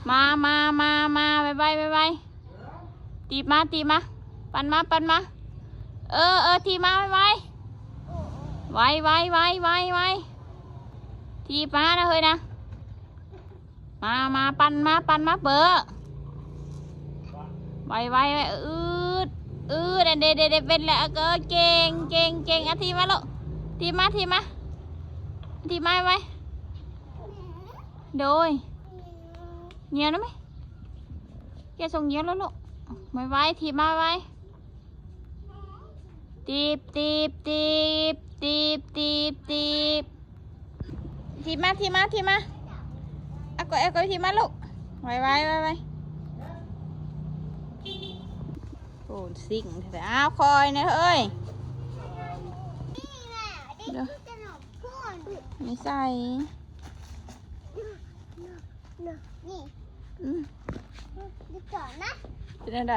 ມາ ມາ ມາ ມາ ໄວໆ ໄວໆ ຕີບມາ ຕີບມາ ປັ່ນມາ ປັ່ນມາ ເອີ ເອີ ຖີບມາ ໄວໆ ໄວໆ ໄວໆ ໄວໆ ຖີບມານະເຮີຍນະ ມາ ມາ ປັ່ນມາ ປັ່ນມາ ເປີ ໄວໆ ອືດ ອືດ ອັນເດ ເດ ເດ ເປັນແລ້ວ ເອີ ເກັ່ງ ເກັ່ງ ເກັ່ງ ອະ ຖີບມາລູກ ຖີບມາ ຖີບມາ ຖີບມາໄວ ໂດຍ ຍ່ຽວນະແມ່ ແກສົ່ງຍ່ຽວແລ້ວລູກ ໄວໆ ຖີບມາໄວ ຕີບ ຕີບ ຕີບ ຕີບ ຕີບ ຕີບ ຖີບມາ ຖີບມາ ຖີບມາ ອາໂກ ອາໂກ ຖີບມາລູກ ໄວໆ ໄວໆ ໂອ້ ຊິງແທ້ໆ ອ້າວ ຄ່ອຍແນ່ເຮີ້ຍ ນີ້ແຫຼະ ເດ້ ເດ້ ຄືຂະໜົມພຸ້ນ ນີ້ໃສ່ ນີ້ ນີ້ ອືມ ນີ້ກ່ອນນະ ເປັນແນວໃດ?